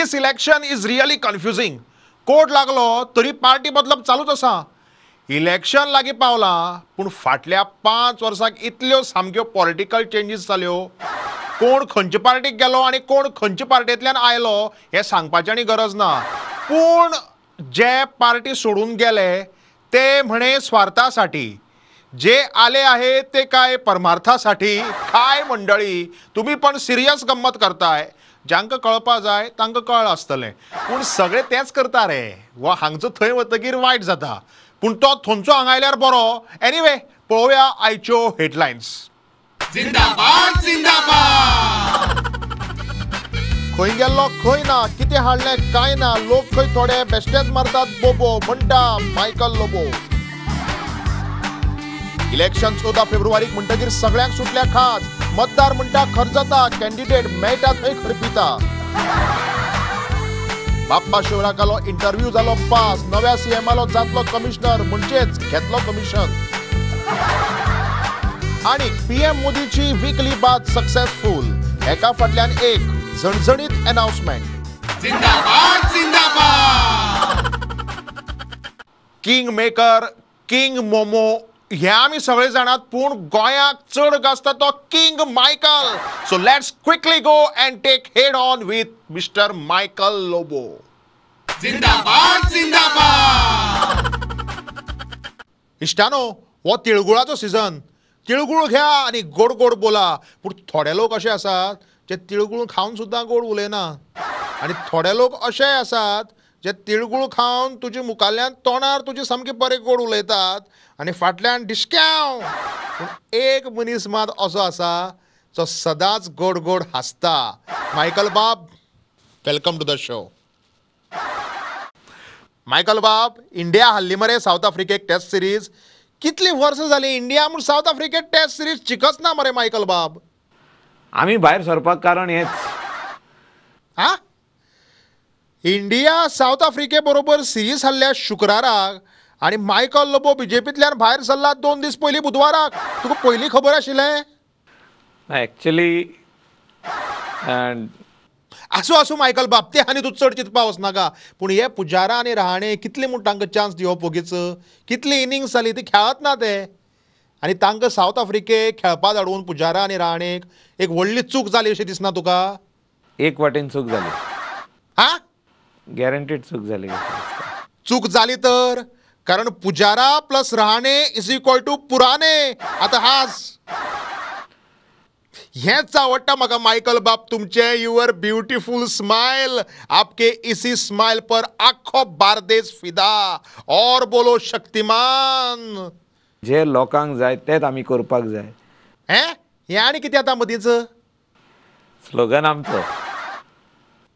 This election is really confusing. Court लागलो तरी party बदलप चालूच आसा. इलेक्शन लागीं पावलां पूण फाटल्या 5 वर्सांक इतल्यो सामक्यो पॉलिटिकल चेंजीस जाल्यो. कोण खंयचे पार्टीक गेलो आनी कोण खंयचे पार्टींतल्यान आयलो हें सांगपाची आनी गरज ना. पूण जे पार्टी सोडून गेले ते म्हणे स्वार्थासाठी, जे आले आहे ते काय परमार्थासाठी. काय मंडळी, तुम्ही पण सिरियस गंमत करताय. जांकां कळपा जाय तांकां कळ्ळां आसतलें, पूण सगळे तेच करता रे. वा हांगचो थंय वतगीर वायट जाता, पूण तो थंयचो हांगा आयल्यार बरो. एनिवे, पळोवया आयच्यो हेडलायन्स. जिंदाबाद जिंदाबाद. खंय गेल्लो खंय ना, कितें हाडलें कांय ना, लोक खंय थोडे बेश्टेच मारतात बोबो म्हणटा मायकल लोबो. इलेक्शन 14 फेब्रुवारीक म्हणटगीर सगळ्यांक सुटल्या खाज. मतदार म्हणटा खर्च जाता, कॅन्डिडेट मेळटा थंय खरपिता. बाप्पा शिवराकालो इंटरव्यू जालो पास, नव्या सीएमालो जातलो कमिशनर म्हणजेच घेतलो कमिशन. आणि पीएम मोदीची वीकली बात सक्सेसफुल, एका फाटल्यान एक झणझणीत अनाउन्समेंट. जिंदाबाद जिंदाबाद. किंग मेकर, किंग मोमो हे आमी सगळे जाणात, पूण गोंयाक चड गाजता तो king Michael. So let's quickly go and take head on with mister Michael Lobo. जिंदाबाद जिंदाबाद. इश्टानो, हो तिळगुळाचो सिजन. तिळगुळ घ्या आनी गोड गोड बोला. पूण थोडे लोक अशे आसात जे तिळगुळ खावन सुद्दां गोड उलयना, आनी थोडे लोक अशेय आसात जे तिळगुळ खावन तुजे मुखाल्ल्यान तोंडार तुजे सामके बरे गोड उलयतात आनी फाटल्यान डिस्क्यांव. पूण एक मनीस मात असो आसा जो सदांच गोड गोड हांसता. मायकल बाब, welcome to the show. Michael बाब, इंडिया हाडली मरे सावथ आफ्रिकेक टेस्ट सिरीज. कितली वर्सां जाली इंडिया म्हूण सावथ आफ्रिकेक टेस्ट सिरीज जिखच ना मरे मायकल बाब. आमी भायर सरपाक कारण हेच. हा, इंडिया सावथ आफ्रिके बरोबर सिरीज हाडल्या शुक्राराक आनी मायकल लोबो बीजेपींतल्यान भायर सरला 2 दीस पयलीं बुधवाराक. तुका पयलीं खबर आशिल्लें? एक्चुअली आसूं आसूं मायकल बाब, ते आनी तूं चड चिंतपा वचनाका. पूण हे पुजारा आनी रहाणे कितले म्हूण तांकां चान्स दिवप वोगीच. कितली इनिंग्स जाली ती खेळत ना ते, आनी तांकां सावथ आफ्रिकेक खेळपा धाडून पुजारा आनी रहाणेक एक व्हडली चूक जाली अशें दिसना तुका? एक वाटेन चूक जाली. हा, गॅरंटीड चूक जाली. चूक जाली तर, कारण Pujara plus Rahane is equal to पुराणे. आतां हास हेच आवडटा म्हाका मायकल बाब तुमचे. Your beautiful smile, आपके इसी स्माइल पर आख्खो बार्देस फिदा. और बोलो शक्तिमान. जे लोकांक जाय तेच आमी करपाक जाय. हें हें आनी कितें आतां मदींच स्लोगन आमचो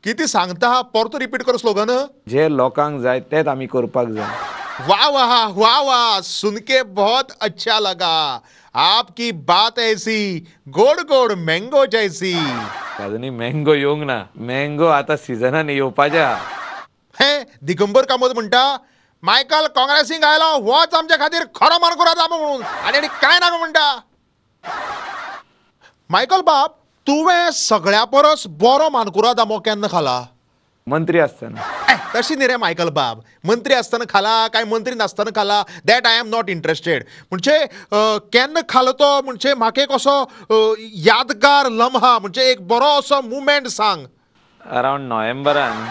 कितें सांगता, परतो रिपीट कर स्लोगन. जे लोकांक जाय तेच आमी करपाक जाय. वाह वाह वाह वाह, सुन के बहुत अच्छा लगा. आपकी बात ऐसी गोड गोड मैंगो जैसी. अजूनही मँगो येवंक ना. मँगो आतां सिजनान येवपाच्या. हे दिगंबर कामत म्हणटा मायकल काँग्रेसींक आयलो होच आमच्या खातीर खरो मानकुराद आंबो म्हणून, आनी काय नाका म्हणटा. मायकल बाब, तुवें सगळ्या परस बरो मानकुराद आंबो केन्ना खाला? मंत्री आसतना. तशी न्ही रे मायकल बाब, मंत्री आसतना खाला काय मंत्री नासतना खाला that I am not interested. म्हणजे केन्ना खालो तो म्हणजे म्हाका एक असो यादगार लम्हा, म्हणजे एक बरो असो मुमेंट सांग. अरावंड नोव्हेंबरान.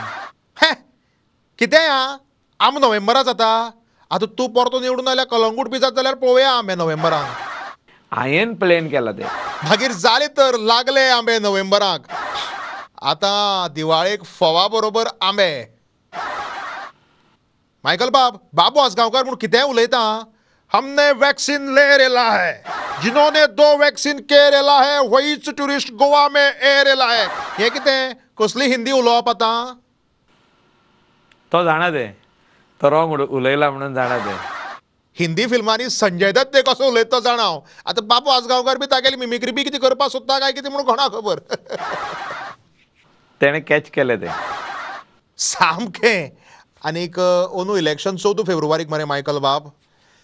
हे कितें आं, आम नोव्हेंबरा जाता. आतां तूं परतो निवडून आयल्यार कलंगूट बी जात जाल्यार पळोवया आंबे नोव्हेंबराक. हांवें प्लॅन केला ते. मागीर जालें तर लागले आंबे नोव्हेंबराक. आतां दिवाळेक फोवा बरोबर आंबे. मायकल बाब, बाबू आजगांवकार म्हूण कितेंय उलयता. हमने वैक्सीन ले रेला है, जिन्होंने 2 वैक्सीन के रेला है वहीच टुरिस्ट गोवा में ए रेला है. हें कितें कसली हिंदी उलोवप आतां? तो जाणा ते, तो रॉंग उलयला म्हणून जाणा ते. हिंदी फिल्मांनी संजय दत्त ते कसो उलयता जाणा हांव. आतां बाबू आजगांवकार बी तागेली मिमिक्री बी कितें करपाक सोदता काय कितें म्हणून कोणाक खबर. तेणें कॅच केलें तें सामकें. आनीक अंदू इलेक्शन 14 फेब्रुवारीक मरे मायकल बाब,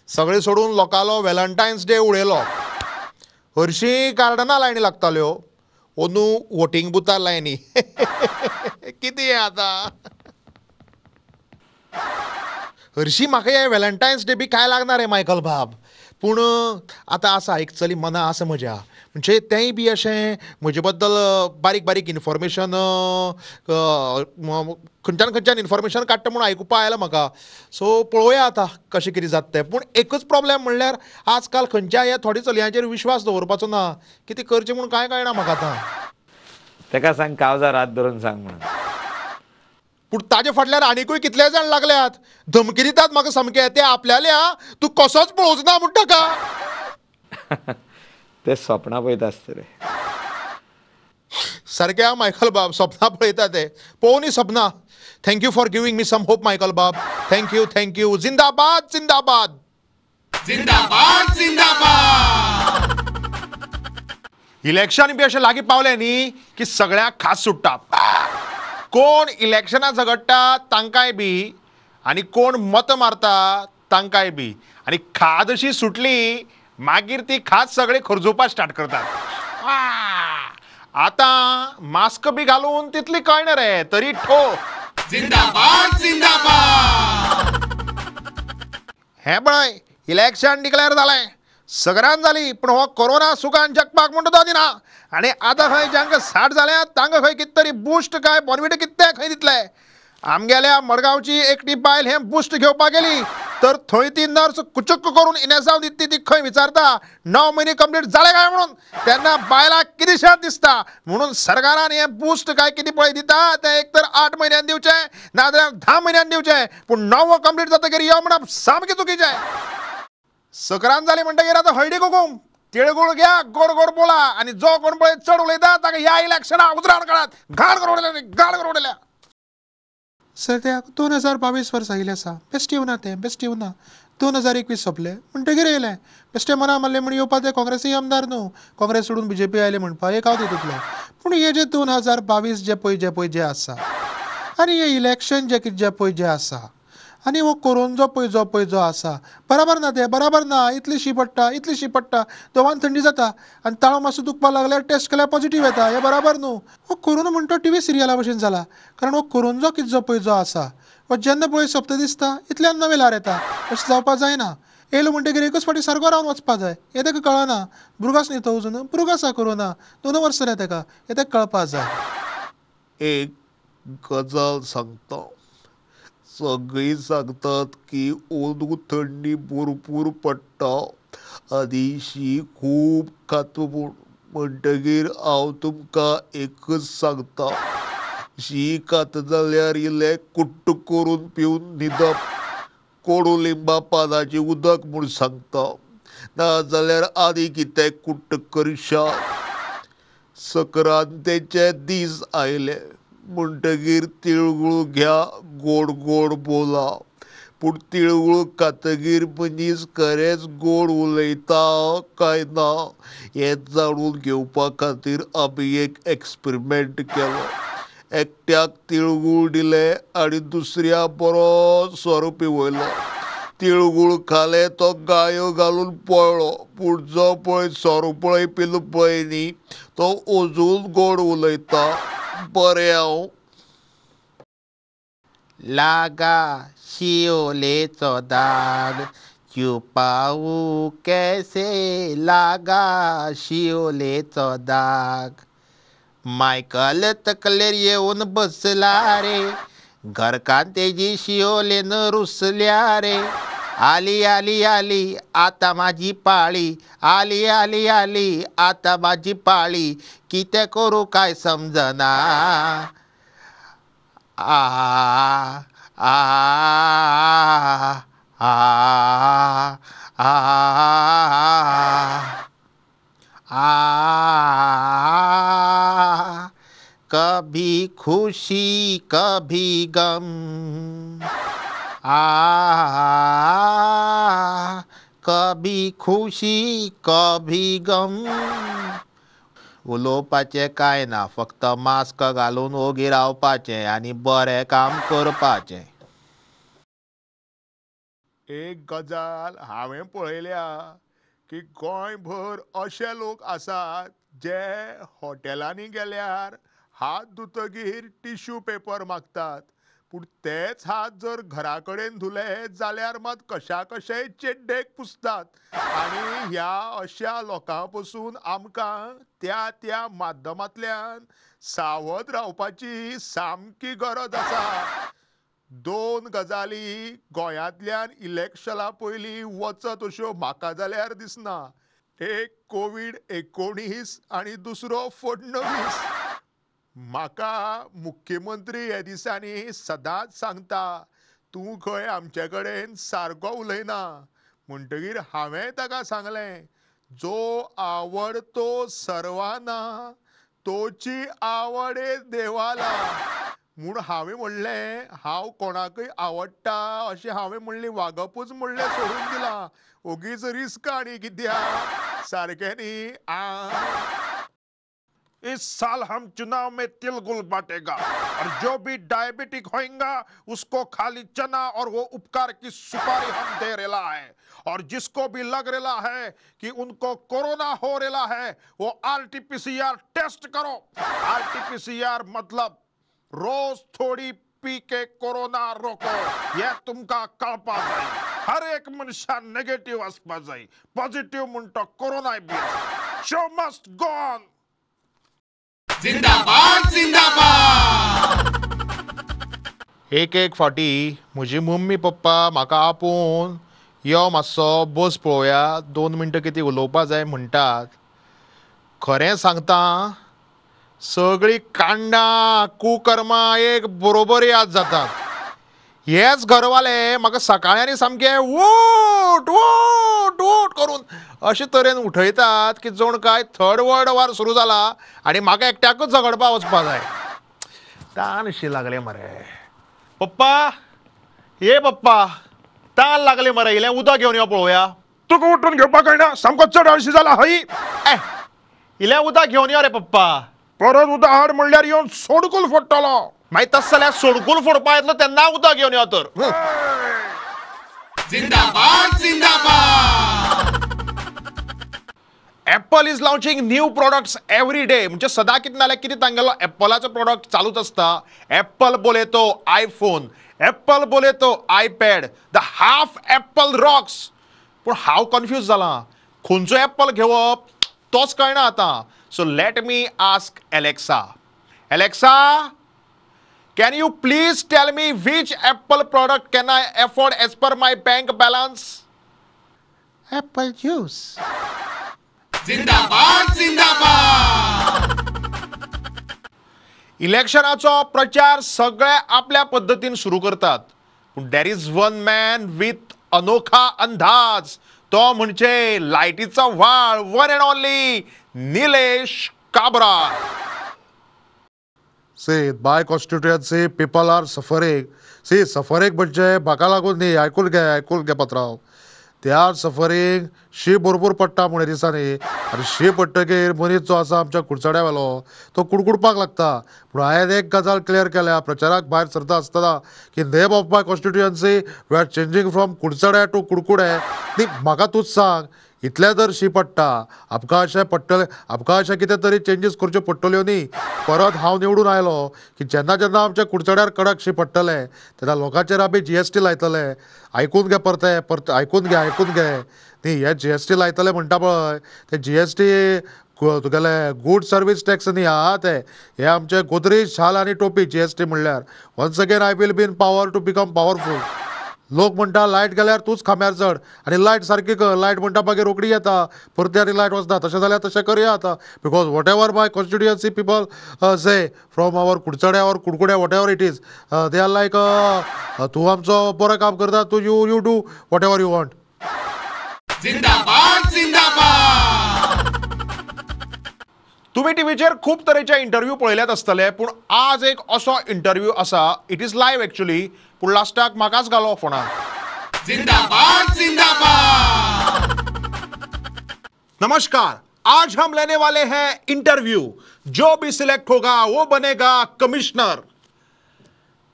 सगळें सोडून लोकांलो वेलंटायन्स डे उडयलो. हरशीं कार्डना लायनी लागताल्यो, अंदू वोटींग बुथार लायनी. कितें आतां हरशीं म्हाका हे व्हॅलेंटायन्स डे बी काय लागना रे मायकल बाब, पूण आतां आसा एक चली मना आसा म्हज्या, म्हणजे तेंय बी अशें म्हजे बद्दल बारीक बारीक इन्फॉर्मेशन खंयच्यान खंयच्यान इन्फॉर्मेशन काडटा म्हूण आयकुपा आयलां म्हाका. सो पळोवया आतां कशें कितें जाता तें. पूण एकूच प्रॉब्लेम म्हणल्यार आजकाल खंयच्या ह्या थोड्या चलयांचेर विश्वास दवरपाचो ना, कितें करचें म्हूण कांय कळना म्हाका आतां. तेका सांग कावजार हात धरून सांग म्हणून. पूण ताजे फाटल्यान आनिकूय कितले जाण लागल्यात, धमकी दितात म्हाका सामके, ते आपल्याल्या तूं कसोच पळोवचो ना म्हणटा का. ते सपनां पळयता आसतले सारके. हांव मायकल बाब सपनां पळयता ते पळोवनी सपनां. Thank you for giving me some hope Michael बाब, thank you thank you. जिंदाबाद जिंदाबाद जिंदाबाद जिंदाबाद. इलेक्शन बी अशें लागीं पावलें न्ही की सगळ्यांक खास सुट्टा. कोण इलेक्शनां झगडटा तांकांय बी, आनी कोण मत मारता तांकांय बी, आनी खाद अशी सुटली मागीर ती खाद सगळी खर्जुवपाक स्टार्ट करतात. आतां मास्क बी घालून तितली कळना रे तरी ठो. जिंदाबाद जिंदाबाद. हें पळय इलेक्शन डिक्लेअर जालें, सगळ्यान जाली, पूण हो कोरोना सुखान जगपाक म्हणटा तो दिना. आनी आतां खंय जांकां 60 जाल्या तांकां खंय कितें तरी बुस्ट काय बॉर्नविटा कितें खंय दितले. आमगेल्या मडगांवची एकटी बायल हें बुस्ट घेवपाक गेली तर थंय ती नर्स कुचुक्क करून इनेसांव दितली, ती खंय विचारता 9 म्हयने कंप्लीट जाले काय म्हणून. तेन्ना बायलाक कितेंशें दिसता म्हणून सरकारान हें बुस्ट काय कितें पळय दिता तें एक तर 8 म्हयन्यान दिवचें नाजाल्यार 10 म्हयन्यान दिवचें, पूण 9 कंप्लीट जातकीर यो म्हणप सामकें चुकीचें. सकरान जाली म्हणटकीर आतां हळदी कुकूम तिळगुळ घ्या, गोड गोड बोला, आनी जो कोण पळय चड उलयता ताका ह्या इलेक्शनाक उजरावन काडात, घाण करून उडयल्या, घाण करून उडयल्या. सद्याक 2022 वर्सा आयिल्लें आसा, बेश्टें येवना तें, बेश्टें येवना. 2021 सोंपलें म्हणटकीर येयलें बेश्टें मना मारलें म्हण येवपा तें काँग्रेसीय आमदार न्हू, काँग्रेस सोडून बीजेपी आयलें म्हणपा एक हांव तितूंतलो. पूण हें जें 2022 जें पळय जें पळय जें आसा आनी हें इलेक्शन जें कितें जें पळय जें आसा आनी हो कोरोना पळय जो पळय जो आसा बराबर ना तें, बराबर ना. इतली शी पडटा, इतली शी पडटा, दोवान थंडी जाता आनी ताळो मातसो दुखपाक लागल्यार टेस्ट केल्यार पॉझिटीव येता, हें बराबर न्हू. हो कोरोना म्हणटा टी व्ही सिरियला भशेन जाला, कारण हो कोरोना कितें जो पळय जो आसा हो जेन्ना पळय सोंपता दिसता इतल्यान नवें ल्हार येता, अशें जावपाक जायना. येयलो म्हणटकीर एकच फावटी सारको रावन वचपा जाय, हें ताका कळना. भुरगो न्ही तो अजून, भुरगो आसा कोरोना, 2 वर्सां जालीं ताका, हें ताका कळपा जाय. एक गजाल सांगता, सगळीं सांगतात की अंदू थंडी भरपूर पडटा आनी शी खूब खाता म्हूण, म्हणटगीर हांव तुमकां एकच सांगता, शी खाता जाल्यार इल्लें कुट्ट करून पिवन न्हिदप, कोडू लिंबा पानाचें उदक म्हूण सांगता, नाजाल्यार आनी कितें कुट्ट करशा. सक्रांतेचे दीस आयले म्हणटगीर तिळगुळ घ्या, गोड गोड बोला, पूण तिळगुळ खातगीर मनीस खरेंच गोड उलयता काय ना हें जाणून घेवपा खातीर आमी एक एक्सपेरिमेंट केलो. एकट्याक तिळगुळ दिले आनी दुसऱ्या बरो सोरो पिवयलो. तिळगुळ खाले तो गायो घालून पळ्ळो, पूण जो पळय सोरो पळय पिलो पळय न्ही तो अजून गोड उलयता. बरें हांव लागा शिवलेचो दाग छुपाऊ कैसे, लागा शिवलेचो दाग. मायकल तकलेर येवन बसला रे, घरकान तेजी शिवलेन रुसल्या रे. आली आली आली आतां म्हाजी पाळी, आली आली आली आतां म्हाजी पाळी, कितें करूं काय समजना. आ आ आ आ आ कभी खुशी कभी गम, आ कभी खुशी कभी गम. उलोवपाचें कांय ना, फक्त मास्क घालून ओगी रावपाचें आनी बरें काम करपाचें. एक गजाल हांवें पळयल्या की गोंयभर अशे लोक आसात जे हॉटेलांनी गेल्यार हात धुतगीर टिश्यू पेपर मागतात, पूण तेच हात जर घरा कडेन धुले जाल्यार मात कशा कशेय चेड्डेक पुसतात. आनी ह्या अशा लोकां पसून आमकां त्या त्या माध्यमांतल्यान सावध रावपाची सामकी गरज आसा. दोन गजाली गोंयांतल्यान इलेक्शना पयलीं वचत अश्यो म्हाका जाल्यार दिसना. एक कोवीड-19 आनी दुसरो फडणवीस. म्हाका मुख्यमंत्री हे दिसांनी सदांच सांगता, तूं खंय आमचे कडेन सारको उलयना. म्हणटगीर हांवें ताका सांगलें, जो आवडतो सर्वाना तोची आवडे देवाला. म्हूण हांवें म्हणलें हांव कोणाकय आवडटा अशें हांवें म्हणलें, वागपूच म्हणलें सोडून दिलां. ओगीच रिस्क आनी कित्याक सारकें न्ही. इस साल हम चुनाव में तिलगुल बांटेगा और जो भी डायबिटिक होएगा उसको खाली चना और वो उपकार की सुपारी हम दे रेला है. और जिसको भी लग रेला है कि उनको कोरोना हो रेला है वो RT-PCR test करो. RT-PCR मतलब रोज थोड़ी पी के कोरोना रोको. यह तुमका कळपा जाय. हर एक मनशान नेगेटिव्ह आसपा जाय, positive म्हणटो corona B. Show must go on. जिंदाबाद जिंदाबाद. एक एक फावटी म्हजी मम्मी पप्पा म्हाका आपोवन यो मातसो बस पळोवया, 2 मिनटां कितें उलोवपा जाय म्हणटात. खरें सांगता सगळीं कांडां कुकर्मां एक बरोबर याद जातात. हेच घरवाले म्हाका सकाळी आनी सामके वोट वोट वोट करून अशे तरेन उठयतात की जण काय थर्ड वर्ल्ड वॉर सुरू जाला आनी म्हाका एकट्याकूच झगडपा वचपा जाय. तानशी लागले मरे पप्पा, ये पप्पा तान लागले मरे, इल्लें उदक घेवन यो पळोवया. तुका उठून घेवपाक कळना, सामको चड आळशी जाला हय. ए इल्लें उदक घेवन यो रे पप्पा. परत उदक हाड म्हणल्यार येवन सोडकूल फोडटलो. मागीर तस जाल्यार सोडकूल फोडपा येतलो तेन्ना उदक घेवन यो तर. जिंदाबाद जिंदाबाद. Apple is launching new products every day. म्हणजे सदा कितें नाल्यार कितें तांगेलो एप्पलाचो प्रोडक्ट चालूच आसता. एप्पल बोले तो आयफोन, एप्पल बोले तो iPad, the half Apple rocks. पूण हांव कन्फ्यूज जालां, खंयचो एप्पल घेवप तोच कळना आतां. So let me ask Alexa. Alexa, can you please tell me which Apple product can I afford as per my bank balance? Apple juice. जिंदाबाद जिंदाबाद. इलेक्शनाचो प्रचार सगळे आपल्या पद्दतीन सुरू करतात, पूण there is one man with अनोखा अंदाज. तो म्हणजे लायटीचो व्हाळ, one and only Nilesh Cabral. See, my constituency people are suffering. See, suffering म्हणजे म्हाका लागून न्ही, आयकून घे, आयकून घे पात्रांव. They are suffering. शी भरपूर पडटा म्हूण दिसांनी, आनी शी पडटकीर मनीस जो आसा आमच्या कुडचड्या वेलो तो कुडकुडपाक लागता. पूण हांवें एक गजाल क्लियर केल्या प्रचाराक भायर सरता आसतना की name of my constituency we are changing from Curchorem to Kudkude. न्ही म्हाका तूंच सांग, इतलें जर शी पडटा आमकां अशें पडटलें, आमकां अशें कितें तरी चेंजीस करच्यो पडटल्यो न्ही. परत हांव निवडून आयलो की जेन्ना जेन्ना आमच्या कुडचड्यार कडक शी पडटलें तेन्ना लोकांचेर आमी GST लायतले. आयकून घे परते परते, आयकून घे, आयकून घे न्ही. हे GST लायतले म्हणटा पळय, ते GST तुगेले गूड सर्वीस टॅक्स न्ही आहा ते, हे आमचे गोदरेज शाल आनी टोपी GST म्हणल्यार. Once again I will be in power to become powerful. लोक म्हणटा लायट गेल्यार तूंच खांब्यार चड आनी लायट सारकी कर, लायट म्हणटा मागीर रोखडी येता परती आनी लायट वचना. तशें जाल्यार तशें करया आतां, because whatever my constituency people say from our Curchorem or Kudkude whatever it is, they are like तूं आमचो बरें काम करता, तूं you you do whatever you want. जिंदाबाद जिंदाबाद. तुम्ही टीव्हीचेर खूब तरेचे इंटरव्यू पळयल्यात आसतले, पूण आज एक असो इंटरव्यू आसा, it is live actually, पूण लास्टाक म्हाकाच घालो फोनार. जिंदाबाद जिंदाबाद. नमस्कार, आज हम लेने वाले हैं इंटरव्यू. जो भी सिलेक्ट होगा वो बनेगा कमिश्नर.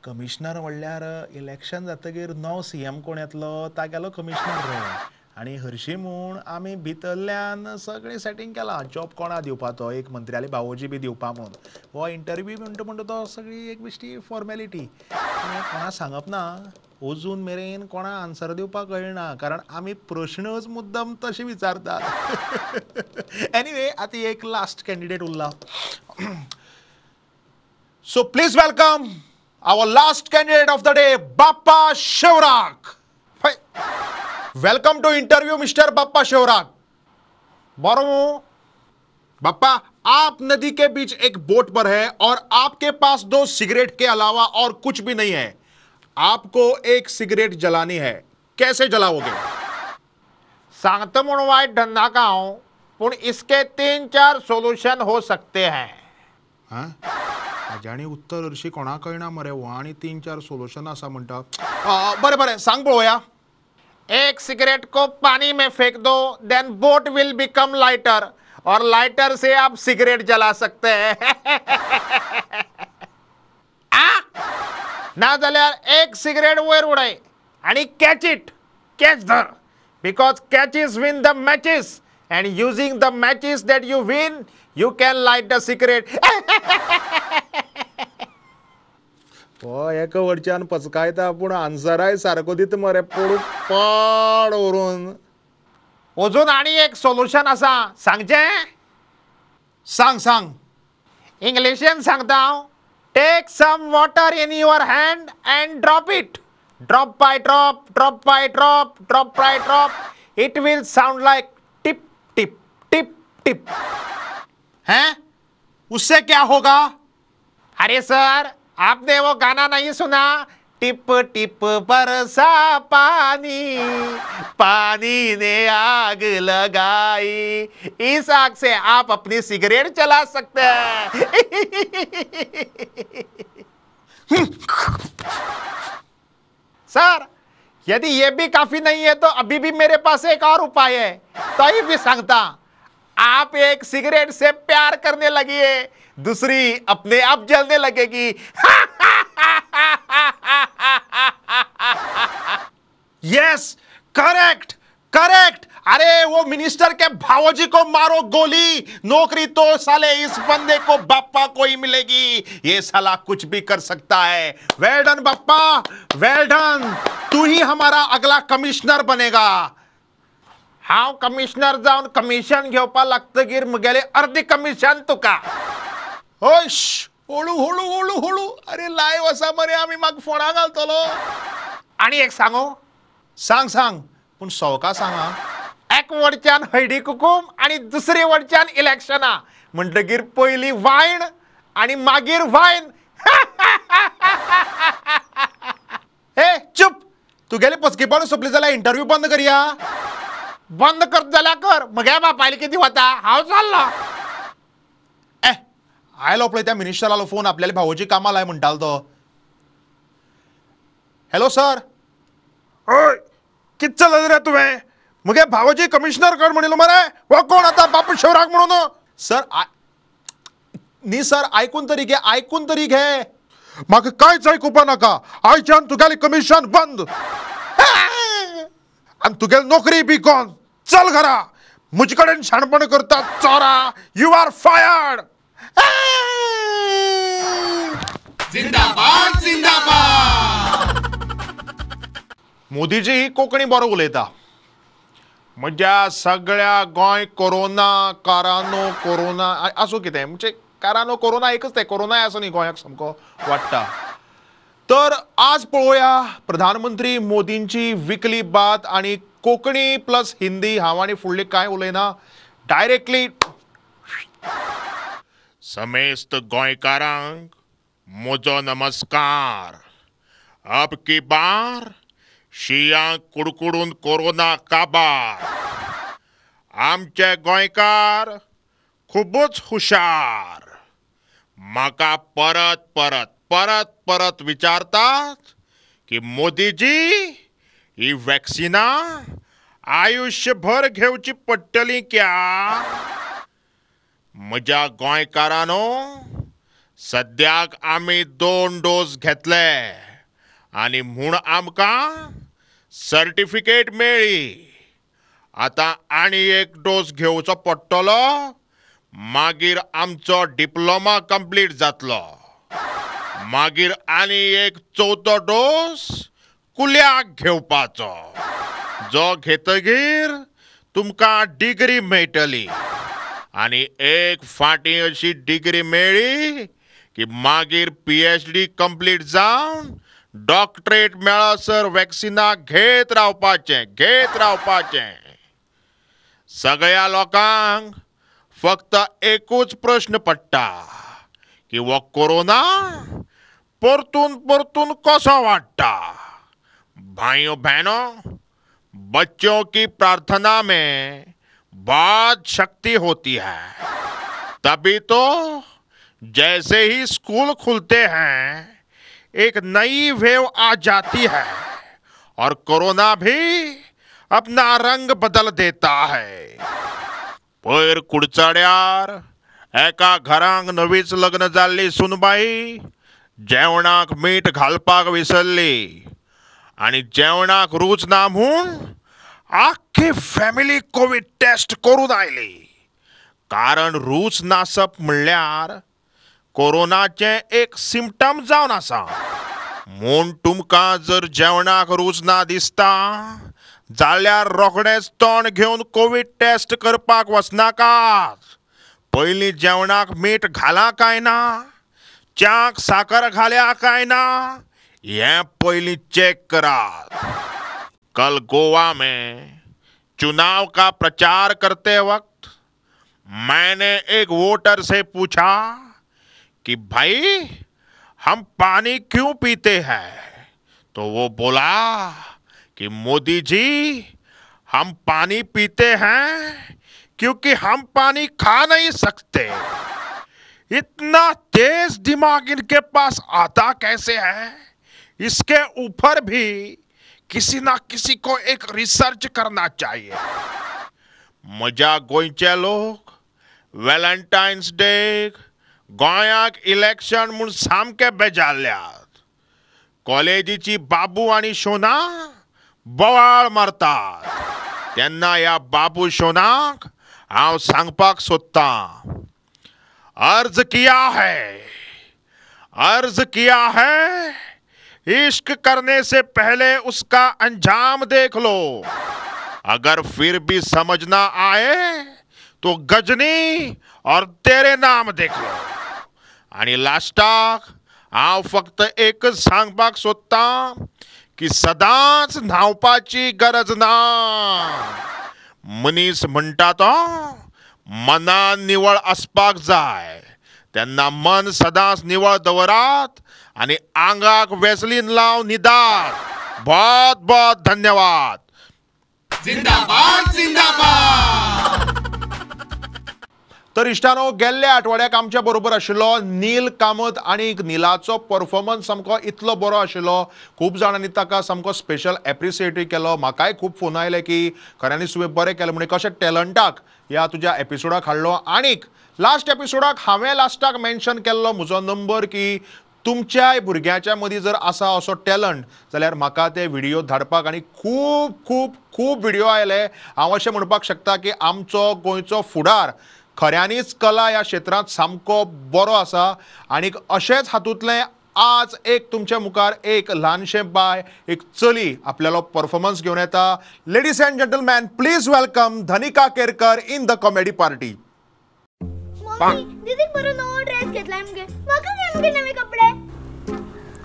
कमिश्नर म्हणल्यार इलेक्शन जातकीर नवो CM कोण येतलो तागेलो कमिश्नर रे. आनी हरशीं म्हूण आमी भितरल्यान सगळें सेटींग केलां. जॉब कोणा दिवपा तो, एक मंत्र्याले भावोजी बी दिवपा म्हणून. हो इंटरव्यू म्हणटा म्हणटा तो सगळी एक बेश्टी फॉर्मेलिटी. कोणा सांगप ना, अजून मेरेन कोणा आन्सर दिवपाक कळना, कारण आमी प्रश्नच मुद्दम तशें विचारतात. एनिवे, आतां एक लास्ट कॅन्डिडेट उरला. So please welcome our last candidate of the day, Bappa Shivrak. Welcome to interview mister Bappa Shivrak. बरो बाप्पा, आप नदी के बीच एक बोट पर है और आपके पास 2 सिगरेट के अलावा और कुछ भी नहीं है. आपको एक सिगरेट जलानी है, कैसे जलाओगे? सांगता म्हूण वायट धरनाका हांव, पूण इसके 3-4 सोल्यूशन हो सकते हैं. हां, हाजें आनी उत्तर हरशीं कोणाक कळना मरे. हो आनी 3-4 सोल्युशन आसा म्हणटा. बरें बरें, सांग पळोवया. एक सिगरेट को पानी में फेंक दो, then boat will become lighter और लाइटर से आप सिगरेट जला सकते हैं. ना जाल्यार एक सिगरेट वयर उडय आनी कॅच it, catch धर, because catches win the matches and using the matches that you win you can light the cigarette. हो, एका वरच्यान पचकायता पूण आन्सराय सारको दिता मरे, पडू पाड व्हरून. अजून आनी एक सोल्युशन आसा, सांगचें? सांग सांग. इंग्लिशीन सांगता हांव. Take some water in your hand and drop it. Drop by drop, drop by drop, drop by drop. It will sound like tip tip tip tip. हैं? उससे क्या होगा? अरे सर, आपने वो गाना नहीं सुना? टिप टिप बरसा पानी, पानी ने आग लगाई. इस आग से आप अपनी सिगरेट जला सकते हैं. सर, यदि ये भी काफी नहीं है तो अभी भी मेरे पास एक और उपाय है. तो ये भी सांगता, आप एक सिगरेट से प्यार करने लगिए, दूसरी अपने आप जलने लगेगी. S, correct correct. अरे वो मिनिस्टर के भावोजी को मारो गोली, नौकरी तो साले इस बंदे को बाप्पा को ही मिलेगी. ये साला कुछ भी कर सकता है. Well done Bappa, well done. तू ही हमारा अगला कमिश्नर बनेगा. हांव कमिश्नर जावन कमिशन घेवपा लागतगीर म्हगेलें अर्दी कमिशन तुका. हय, हळू हळू हळू हळू. अरे लायव आसा मरे, आमी म्हाका फोणा घालतलो. आनी एक सांगू? सांग सांग, पूण सवका सांग. एक वडच्यान हळदी कुकूम आनी दुसरे वडच्यान इलेक्शनां, म्हणटगीर पयली वायण आनी मागीर वायन. ए चुप, तुगेली पचकीपण सोंपली जाल्यार इंटरव्यू बंद करया. बंद कर जाल्यार कर, म्हगे बापायले कितें वता, हांव चल्लो. ए आयलो पळय त्या मिनिस्टरालो फोन, आपल्याले भावोजी कामाक लाय म्हणटालो तो. Hello sir. हय, कितें चलयलें रे तुवें? म्हगे भावोजी कमिशनर कर म्हणिल्लो मरे, हो कोण आतां बापू शिवराक म्हणून? सर न्ही सर, आयकून तरी घे, आयकून तरी घे. म्हाका कांयच आयकुपा नाका, आयच्यान तुगेलें कमिशन बंद आनी तुगेली नोकरी बी गॉन. चल घरा, म्हजे कडेन शाणपण करता चोरा. You are fired. जिंदाबाद जिंदाबाद. मोदीजी कोंकणी बरो उलयता. म्हज्या सगळ्या गोंय कोरोना कारानो कोरोना आसूं कितें, म्हणजे कारानो कोरोना एकच तें, कोरोनाय आसा न्ही गोंयाक सामको वाडटा. तर आज पळोवया प्रधानमंत्री मोदींची विकली बात आनी कोंकणी प्लस हिंदी. हांव आनी फुडली कांय उलयना, डायरेक्टली. समेस्त गोंयकारांक म्हजो नमस्कार. अब की बार शियांक कुडकुडून कोरोना काबार. आमचे गोंयकार खुबूच हुशार. म्हाका परत परत परत परत विचारतात की मोदीजी ही वॅक्सिनां आयुष्यभर घेवची पडटली क्या? म्हज्या गोंयकारांनो, सद्याक आमी 2 डोस घेतले आनी म्हूण आमकां सर्टिफिकेट मेळ्ळी. आतां आनी एक डोस घेवचो पडटलो, मागीर आमचो डिप्लोमा कंप्लीट जातलो. मागीर आनी एक चवथो डोस कुल्याक घेवपाचो, जो घेतगीर तुमकां डिग्री मेळटली. आनी एक फाटीं अशी डिग्री मेळ्ळी की मागीर PhD complete जावन डॉक्टरेट मेळसर वॅक्सिना घेत रावपाचें, घेत रावपाचें. सगळ्या लोकांक फक्त एकूच प्रश्न पडटा की हो कोरोना परतून परतून कसो वाडटा. भाइयों बहनों, बच्चों की प्रार्थना में बहुत शक्ति होती है. तभी तो जैसे ही स्कूल खुलते हैं एक नई वेव आ जाती है और कोरोना भी अपना रंग बदल देता है. पयर कुडचड्यार एका घरांक नवीच लग्न जाल्ली सुनबाई जेवणाक मीठ घालपाक विसरली आनी जेवणाक रूच ना म्हूण आख्खी फॅमिली कोवीड टेस्ट करून आयली. कारण रूच नासप म्हणल्यार कोरोनाचें एक सिमटम जावन आसा. म्हूण तुमकां जर जेवणाक रूच ना दिसता जाल्यार रोखडेंच तोंड घेवन कोवीड टेस्ट करपाक वचनाकात. पयलीं जेवणाक मीठ घालां काय ना, च्याक साकर घाल्या काय ना, हें पयलीं चेक करात. कल गोवा में चुनाव का प्रचार करते वक्त मैंने एक वोटर से पूछा कि भाई हम पानी क्यों पीते हैं, तो वो बोला कि मोदी जी हम पानी पीते हैं क्योंकि हम पानी खा नहीं सकते. इतना तेज दिमाग इनके पास आता कैसे है, इसके ऊपर भी किसी ना किसी को एक रिसर्च करना चाहिए. म्हज्या गोंयचे लोक व्हॅलेंटायन्स डे गोंयाक इलेक्शन म्हूण सामके बेजारल्यात. कॉलेजीची बाबू आनी शोना बोवाळ मारतात तेन्ना ह्या बाबू शोनाक हांव सांगपाक सोदतां, अर्ज किया है, अर्ज किया है, इश्क करने से पहले उसका अंजाम देख लो. अगर फिर भी समझ ना आए तो गजनी और तेरे नाम देख लो. आनी लास्टाक हांव फक्त एकच सांगपाक सोदतां की सदांच न्हांवपाची गरज ना. मनीस म्हणटा तो मनान निवळ आसपाक जाय. तेन्ना मन सदांच निवळ दवरात आनी आंगाक वेसलीन लावन न्हिदात. बहुत बहुत धन्यवाद. जिंदाबाद जिंदाबाद. तर इश्टानो, गेल्ल्या आठवड्याक आमच्या बरोबर आशिल्लो नील कामत आनी निलाचो परफॉर्मन्स सामको इतलो बरो आशिल्लो, खूब जाणांनी ताका सामको स्पेशल एप्रिसिएटूय केलो. म्हाकाय खूब फोन आयले की खऱ्यांनीच तुवें बरें केलें म्हण कशें टॅलंटाक ह्या तुज्या एपिसोडाक हाडलो. आनीक लास्ट एपिसोडाक हांवें लास्टाक मेन्शन केल्लो म्हजो नंबर की तुमच्याय भुरग्यांच्या मदीं जर आसा असो टॅलंट जाल्यार म्हाका ते व्हिडियो धाडपाक. आनी खूब खूब खूब व्हिडियो आयले. हांव अशें म्हणपाक शकता की आमचो गोंयचो फुडार खऱ्यांनीच कला ह्या क्षेत्रांत सामको बरो आसा. आनीक अशेंच हातूंतलें आज एक तुमच्या मुखार एक ल्हानशें बाय, एक चली आपल्यालो परफॉर्मन्स घेवन येता. Ladies and gentleman, please welcome Dhanika Kerkar in the comedy party. Mummy, दीदीक बरो नवो ड्रेस घेतलाय मगे, म्हाका घे मगे नवे कपडे.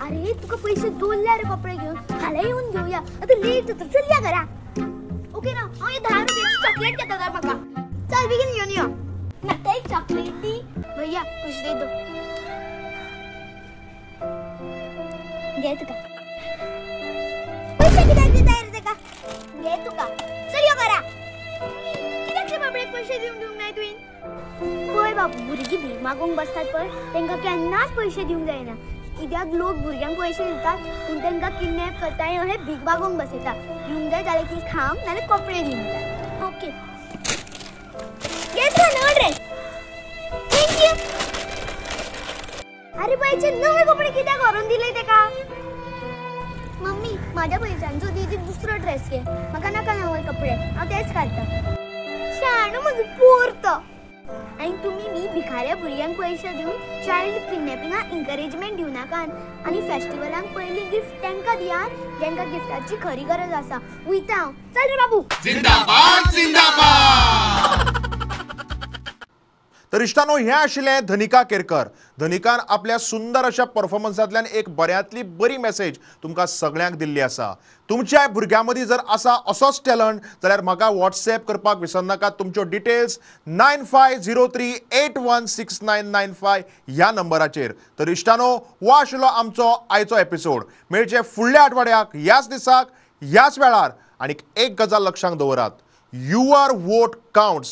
अरे तुका पैसे दवरल्या रे कपडे घेवन, फाल्यां येवन घेवया, आतां लेट जाता, चल या घरा. ओके ना, हांव हे 10 रुपयाची चॉकलेट घेता तर म्हाका. चल बेगीन घेवन यो. म्हाका एक चॉकलेट दी भैया, पयशे दी तूं. घे तुका पैसे, कित्याक दिता रे तेका, घे तुका, चल यो घरा. कित्याक रे बाबडेक पयशे दिवंक दिवंक नाय तुवें? पळय बाबू, भुरगीं भीक मागूंक बसतात पळय, तांकां केन्नाच पयशे दिवंक जायना. कित्याक लोक भुरग्यांक पयशे दितात पूण तांकां किडनॅप करता आनी अशें भीक मागूंक बसयता. दिवंक जाय जाल्यार ती खावंक नाल्यार कपडे दिवंक जाय. ओके, घे तुका नवो ड्रेस. Thank you. अरे बायचे नवे कपडे कित्याक व्हरून दिले तेका? मम्मी, म्हाज्या पयशांचो दी दुसरो ड्रेस घे. म्हाका नाका नवे कपडे, हांव तेच घालता. शाणो म्हजो पोर तो. आनी तुमी बी भिकाऱ्या भुरग्यांक पयशे दिवन चायल्ड किडनॅपिंगाक एनकरेजमेंट दिवनाकात आनी फेस्टिवलांक पयलीं गिफ्ट तांकां दियात जांकां गिफ्टाची खरी गरज आसा. वयता हांव, चल रे बाबू. जिंदाबाद जिंदाबाद. तर इश्टानो, हें आशिल्लें धनिका केरकर. धनिकान आपल्या सुंदर अशा परफॉर्मन्सांतल्यान एक बऱ्यांतली बरी मॅसेज तुमकां सगळ्यांक दिल्ली आसा. तुमच्या भुरग्यां मदीं जर आसा असोच टॅलंट जाल्यार म्हाका वॉट्सएप करपाक विसरनाकात. तुमच्यो डिटेल्स 9503816995 ह्या नंबराचेर. तर इश्टानो, हो आशिल्लो आमचो आयचो एपिसोड. मेळचे फुडल्या आठवड्याक ह्याच दिसाक ह्याच वेळार. आनी एक गजाल लक्षांत दवरात, your vote counts.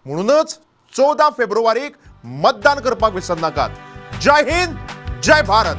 म्हणूनच 14 फेब्रुवारीक मतदान करपाक विसरनाकात. जय हिंद, जय भारत.